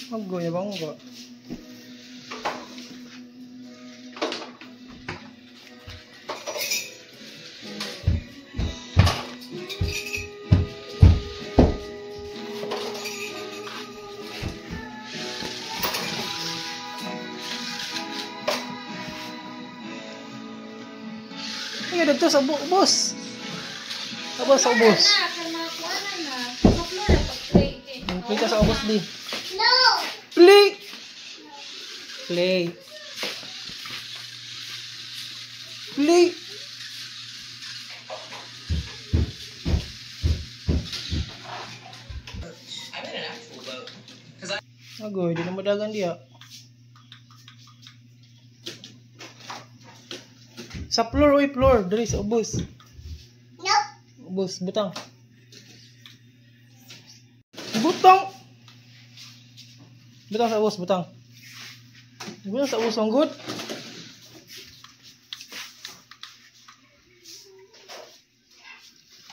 Agoy, bangga. Ay, dito sa ubos. Aba sa ubos. Play ka sa ubos di. No. Play. Play. Play. Agoy, di na madagan diya. Sa floor, oy, floor. Dali sa ubos. No. Ubos, butang. Butang! Butang sa ubos, butang. Butang sa ubos, ang good.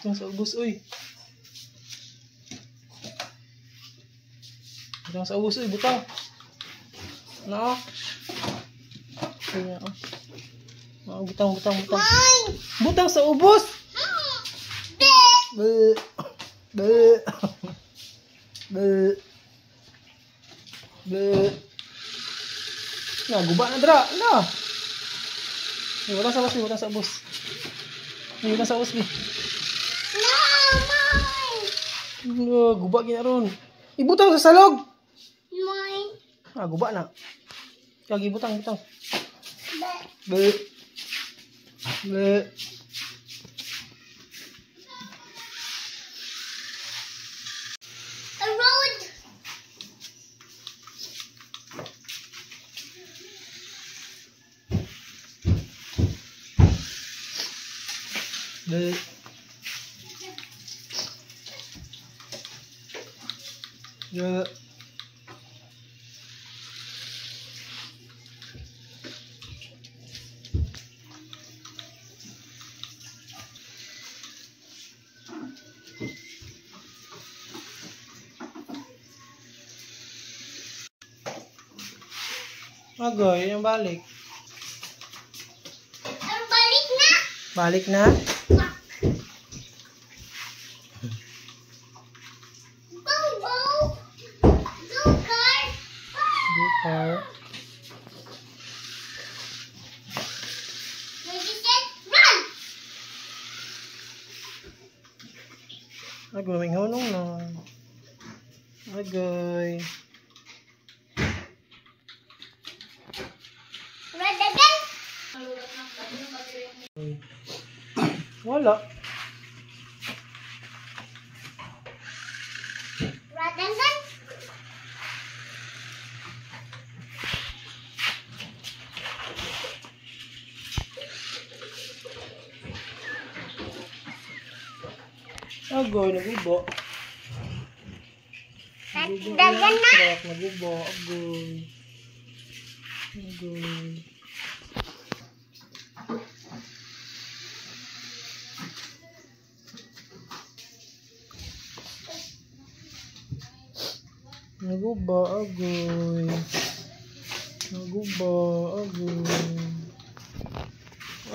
Butang sa ubos, oy. Butang sa ubos, oy, butang. Na. Kaya, oh. Oh, butang, butang, butang. Mine. Butang sa ubos! Be. Be. Be. Be. Be. Na, guba na dra. Na. Ay, butang sa ubos, butang sa ubos. Ay, butang sa ubos, bi. No, mine. No, guba gina ron. Ibutang sa salog. Mine. Ah, guba na. Kagi butang, butang. Be. Be. Be. A road. Be. Be. Agoy, yung balik. Ang balik na. Balik na? Fuck. Go, go. Go, car. Go car. Ready, set, run. Agoy, may hunong na. Agoy. Run again. Wala. Run again. Agoy, nagubo. Nagubo. Dagan na. Truck, nagubo. Agoy. Agoy. Naguba, agoy. Naguba, agoy.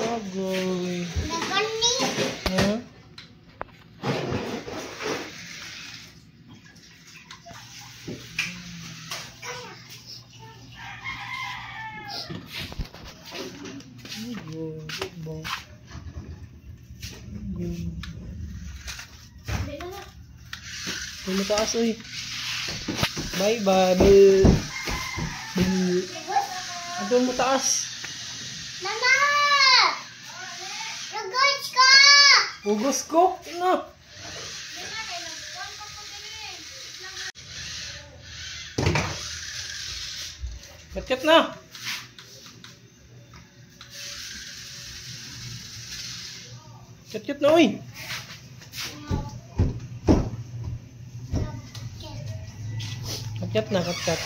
Agoy. Dagan ni. Ha? Agoy, naguba. Agoy. Uy, mataas, uy. Bye-bye. Bye. Bye. Doon mo taas. Mama! Lugos ka! Ugos ko. Ano? Kat-kat na. Kat-kat na, uy. Kat-kat na, kat-kat.